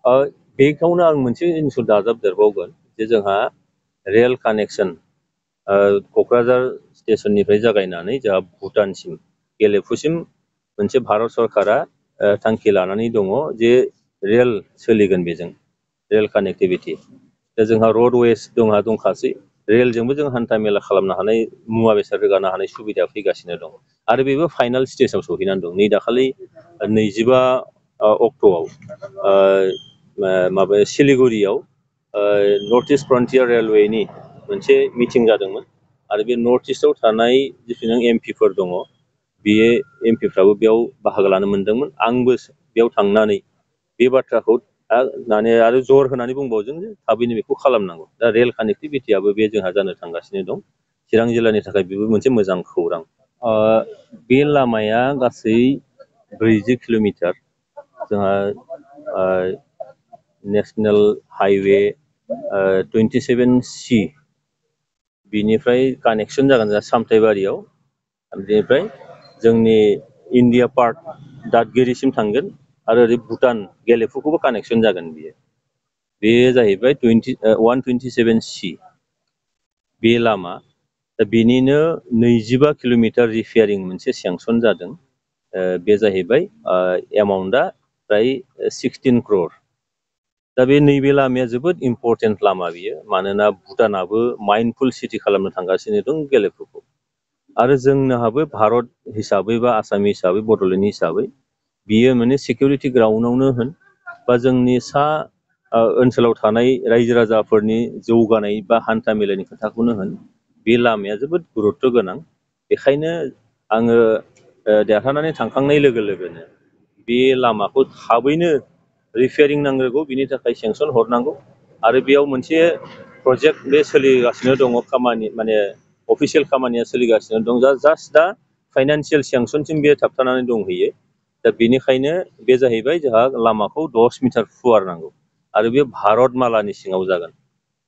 बेखौनो आं मोनसे जिनिसखौ दाजाबदेरबावगोन जे जोंहा रेल कानेक्सन क'क्राझार स्टेसननिफ्राय जागायनानै जोंहा भुटानसिम गेलेफुसिम मोनसे भारत सरकारा थांखि लानानै दङ जे रेल सोलिगोन बेजों रेल कानेक्टिभिटि दा जोंहा रडवेज दंखासै रेलजोंबो जों हान्था मेला खालामनो हानाय मुवा बेसाद रोगानो हानाय सुबिदा फैगासिनो दं आरो बेबो फाइनाल स्टेजाव सौहैनानै दं नै दाखालि 25 अक्ट'आव माबा सिलिगुरियाव नर्थ इस्ट फ्रन्टियार रेलवेनि मोनसे मिटिं जादोंमोन आरो बे नर्थ इस्टआव थानाय जिखुनु एमपिफोर दङ बियो एमपिफ्राबो बेयाव बाहागो लानो मोनदोंमोन आंबो बेयाव थांनानै बे बाथ्राखौ आरो जर होनानै बुंबावदों जे थाबैनो बेखौ खालामनांगौ दा रेल कानेक्टिभिटियाबो बे जोंहा जानो थांगासिनो दं चिरां जिल्लानि थाखाय बेबो मोनसे मोजां खौरां बे लामाया गासै 40 किल'मिटार जोंहा नेशनेल हाइवे 27C बिनिफ्राय कानेक्सन जागोन जोंहा सामथाइबारियाव बेनिफ्राय जोंनि इन्डिया पार्क दादगिरिसिम थांगोन आरो ओरै भुटान गेलेफुखौबो कानेक्सन जागोन बेयो जाहैबाय 127C बे लामा दा बेनिनो 25 किल'मिटार रिपेयारिं मोनसे सेंसन जादों बे जाहैबाय एमाउन्टआ फ्राय 16 crore दा बे नैबे लामाया जोबोद इम्परटेन्ट लामा बियो मानोना भुटानाबो माइन्डफुल सिटि खालामनो थांगासिनो दं गेलेफुखौ आरो जोंनोहाबो भारत हिसाबै बा आसाम हिसाबै बड'लेण्ड हिसाबै बियो माने सिकिउरिटि ग्राउन्डआवनो होन बा जोंनि सा ओनसोलाव थानाय रायजो राजाफोरनि जौगानाय बा हान्था मेलानि खोथाखौनो होन बे लामाया जोबोद गुरुत्त' गोनां बेखायनो आङो देरहानानै थांखांनाय लोगो लोगोनो बे लामाखौ थाबैनो रिपेयारिं नांगौ बिनि थाखाय सेंसन हरनांगौ आरो बेयाव मोनसे प्रजेक्ट बे सोलिगासिनो दङ खामानि माने अफिसियेल खामानिया सोलिगासिनो दं जास्ट दा फाइनान्सियेल सेंसनसिम बे थाबथानानै दंहैयो दा बेनिखायनो बे जाहैबाय जोंहा लामाखौ 10 मिटार फुवारनांगौ आरो बे भारतमालानि सिङाव जागोन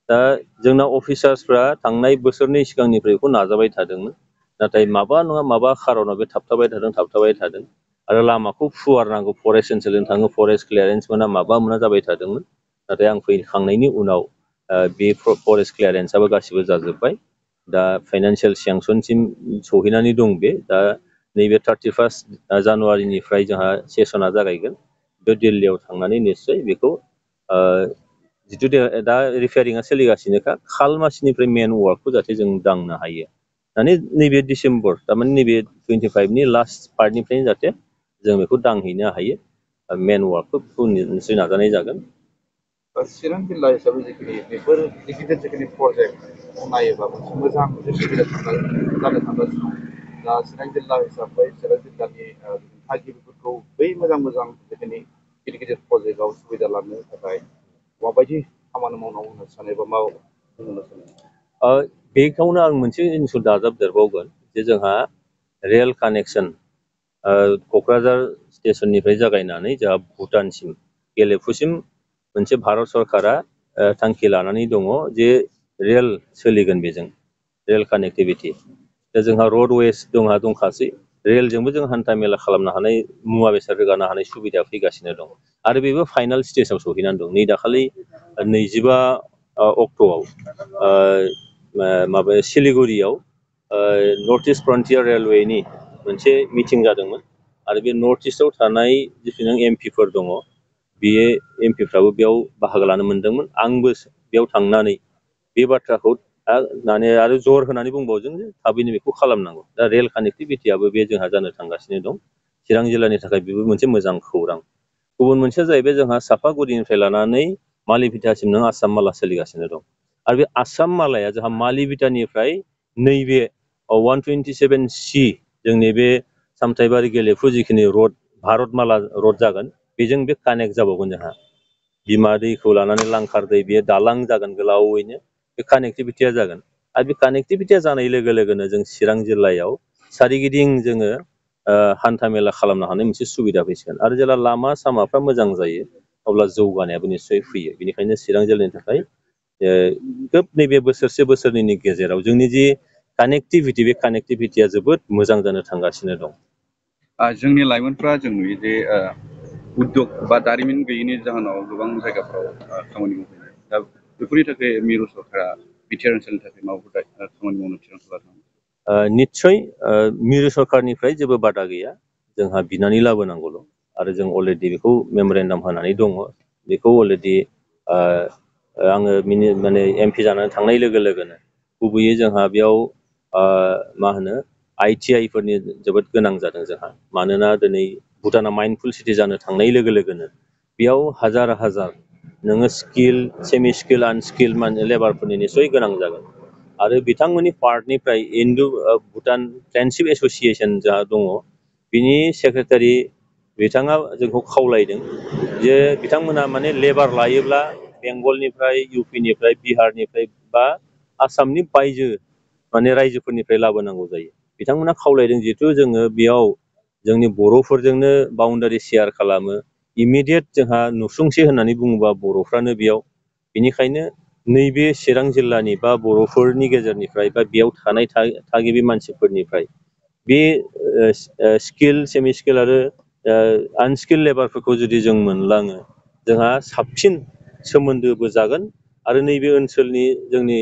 दा जोंना अफिसार्सफ्रा थांनाय बोसोरनै सिगांनिफ्राय बेखौ नाजाबाय थादोंमोन नाथाय माबा नङा माबा खारनाव बे थाबथाबाय थादों आरो लामाखौ फुवारनांगौ फरेस्ट ओनसोलजों थाङो फरेस्ट क्लियारेन्स मोना माबा मोना जाबाय थादोंमोन नाथाय आं फैखांनायनि उनाव बे फरेस्ट क्लियारेन्सआबो गासिबो जाजोब्बाय दा फाइनान्सियेल सेंसनसिम सौहैनानै दं बे दा नैबे 31 जानुवारिनिफ्राय जोंहा सेसना जागायगोन बे दिल्लीयाव थांनानै निस्सय बेखौ जिथु दा रिपेयारिंआ सोलिगासिनोखा खालमासिनिफ्राय मेन वार्कखौ जाहाथे जों दांनो हायो माने नैबे डिसेम्बर थारमाने नैबे 25नि लास्ट पार्टनिफ्रायनो जाहाथे जों बेखौ दांहैनो हायो मेन वार्कखौ निश्चय नाजानाय जागोन चिरां जिल्ला हिसाबै जिखिनि बेफोर गिदिर जिखिनि प्रजेक्ट नायोबा मोनसे मोजां सुबिदा जानो थांगासिनो दा चिरां जिल्ला हिसाबै चिरां जिल्लानि थागिबिफोरखौ बै मोजां जिखिनि गिदिर प्रजेक्टआव सुबिदा लानो थाखाय माबायदि खामानि मावनांगौ होननो सानो एबा मा बुंनो सानो बेखौनो आं मोनसे जिनिसखौ दाजाबदेरबावगोन जे जोंहा रेल कानेक्सन क'क्राझार स्टेसननिफ्राय जागायनानै जोंहा भुटानसिम गेलेफुसिम मोनसे भारत सरकारा थांखि लानानै दङ जे रेल सोलिगोन बेजों रेल कानेक्टिभिटि दा जोंहा रडवेज दंखासै रेलजोंबो जों हान्था मेला खालामनो हानाय मुवा बेसाद रोगानो हानाय सुबिदा फैगासिनो दं आरो बेबो फाइनाल स्टेजाव सौहैनानै दं नै दाखालि 25 अक्ट'आव माबा सिलिगुरियाव नर्थ इस्ट फ्रन्टियार रेलवेनि मोनसे मिटिं जादोंमोन आरो बे नर्थ इस्टआव थानाय जिखुनु एमपिफोर दङ बियो एमपिफ्राबो बेयाव बाहागो लानो मोनदोंमोन आंबो बेयाव थांनानै बे बाथ्राखौ आरो जर होनानै बुंबावदों जे थाबैनो बेखौ खालामनांगौ दा रेल कानेक्टिभिटियाबो बे जोंहा जानो थांगासिनो दं चिरां जिल्लानि थाखाय बेबो मोनसे मोजां खौरां गुबुन मोनसेया जाहैबाय जोंहा सापागुरिनिफ्राय लानानै मालिभिटासिम नों आसाम माला सोलिगासिनो दं आरो बे आसाम मालाया जोंहा मालिभिटानिफ्राय नैबे 127C जोंनि बे सामथाइबारि गेलेफु जिखिनि रड भारतमाला रड जागोन बेजों बे कानेक्ट जाबावगोन जोंहा बिमा दैखौ लानानै लांखार दै बेयो दालां जागोन गोलावैनो बे कानेक्टिभिटिया जागोन आरो बे कानेक्टिभिटिया जानाय लोगो लोगोनो जों चिरां जिल्लायाव सारिगिदिं जोङो हान्था मेला खालामनो हानाय मोनसे सुबिदा फैसिगोन आरो जेब्ला लामा सामाफ्रा मोजां जायो अब्ला जौगानायाबो निस्सय फैयो बेनिखायनो चिरां जिल्लानि थाखाय खोब नैबे बोसोरनैनि गेजेराव जोंनि जि कानेक्टिभिटि बे कानेक्टिभिटिया जोबोद मोजां जानो थांगासिनो दं जोंनि लाइमोनफ्रा जों नुयो जे उद्योग बा दारिमिन गैयैनि जाहोनाव गोबां जायगाफ्राव खामानि मावहैनाय दा बेफोरनि थाखाय मिरु सरकारा बिटिआर ओनसोलनि थाखाय माबाफोर खामानि मावनो थिरांथा लादों? निस्सय मिरु सरकारनिफ्राय जेबो बादा गैया, जोंहा बिनानै लाबोनांगौल' आरो जों अलरेडि बेखौ मेमरेन्डाम होनानै दङ। बेखौ अलरेडि आङो माने एमपि जानानै थांनाय लोगो लोगोनो गुबैयै जोंहा बेयाव मा होनो ITI फोरनि जोबोद गोनां जादों जोंहा, मानोना दिनै भुटाना माइन्डफुल सिटि जानो थांनाय लोगो लोगोनो बेयाव हाजार हाजार नोङो स्किल सेमि स्किल आनस्किल माने लेबारफोरनि निस्सय गोनां जागोन। आरो बिथांमोननि पार्टनिफ्राय भुटान फ्रेन्डशिप एस'सिएसन जा दङ, बिनि सेक्रेटारि बिथाङा जोंखौ खावलायदों जे बिथांमोना माने लेबार लायोब्ला बेंगलनिफ्राय इउपिनिफ्राय बिहारनिफ्राय बा आसामनि बायजो माने रायजोफोरनिफ्राय लाबोनांगौ जायो। बिथांमोना खावलायदों जिहेथु जोङो बेयाव जोंनि बर'फोरजोंनो बाउन्डारि शेयार खालामो, इमिडियेट जोंहा नुसुंसे होननानै बुङोबा बर'फ्रानो बेयाव, बेनिखायनो नैबे चिरां जिल्लानि बा बर'फोरनि गेजेरनिफ्राय बा बेयाव थानाय थागिबि मानसिफोरनिफ्राय बे स्किल सेमि स्किल आरो आनस्किल लेबारफोरखौ जुदि जों मोनलाङो, जोंहा साबसिन सोमोन्दोबो जागोन आरो नैबे ओनसोलनि जोंनि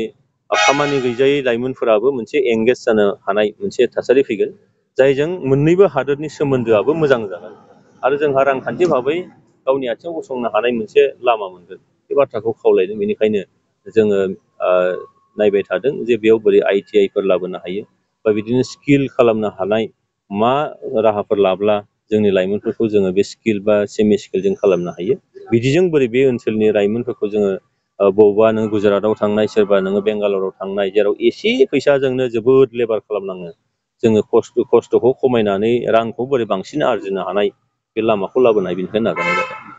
खामानि गैजायै लाइमोनफोराबो मोनसे एंगेज जानो हानाय मोनसे थासारि फैगोन, जायजों मोननैबो हादोरनि सोमोन्दोआबो मोजां जागोन आरो जोंहा रांखान्थि भाबै गावनि आथिङाव गसंनो हानाय मोनसे लामा मोनगोन। बे बाथ्राखौ खावलायदों। बेनिखायनो जोङो नायबाय थादों जे बेयाव बोरै ITI फोर लाबोनो हायो बा बिदिनो स्किल खालामनो हानाय मा राहाफोर लाब्ला जोंनि लाइमोनफोरखौ जोङो बे स्किल बा सेमि स्किलजों खालामनो हायो, बिदिजों बोरै बे ओनसोलनि लाइमोनफोरखौ जोङो बबावबा नों गुजरातआव थांनाय, सोरबा नोङो बेंगालराव थांनाय, जेराव एसे फैसाजोंनो जोबोद लेबार खालामनाङो, जोङो खस्थ'खौ खमायनानै रांखौ बोरै बांसिन आरजिनो हानाय बे लामाखौ लाबोनाय, बेनिखायनो नाजानाय जादों।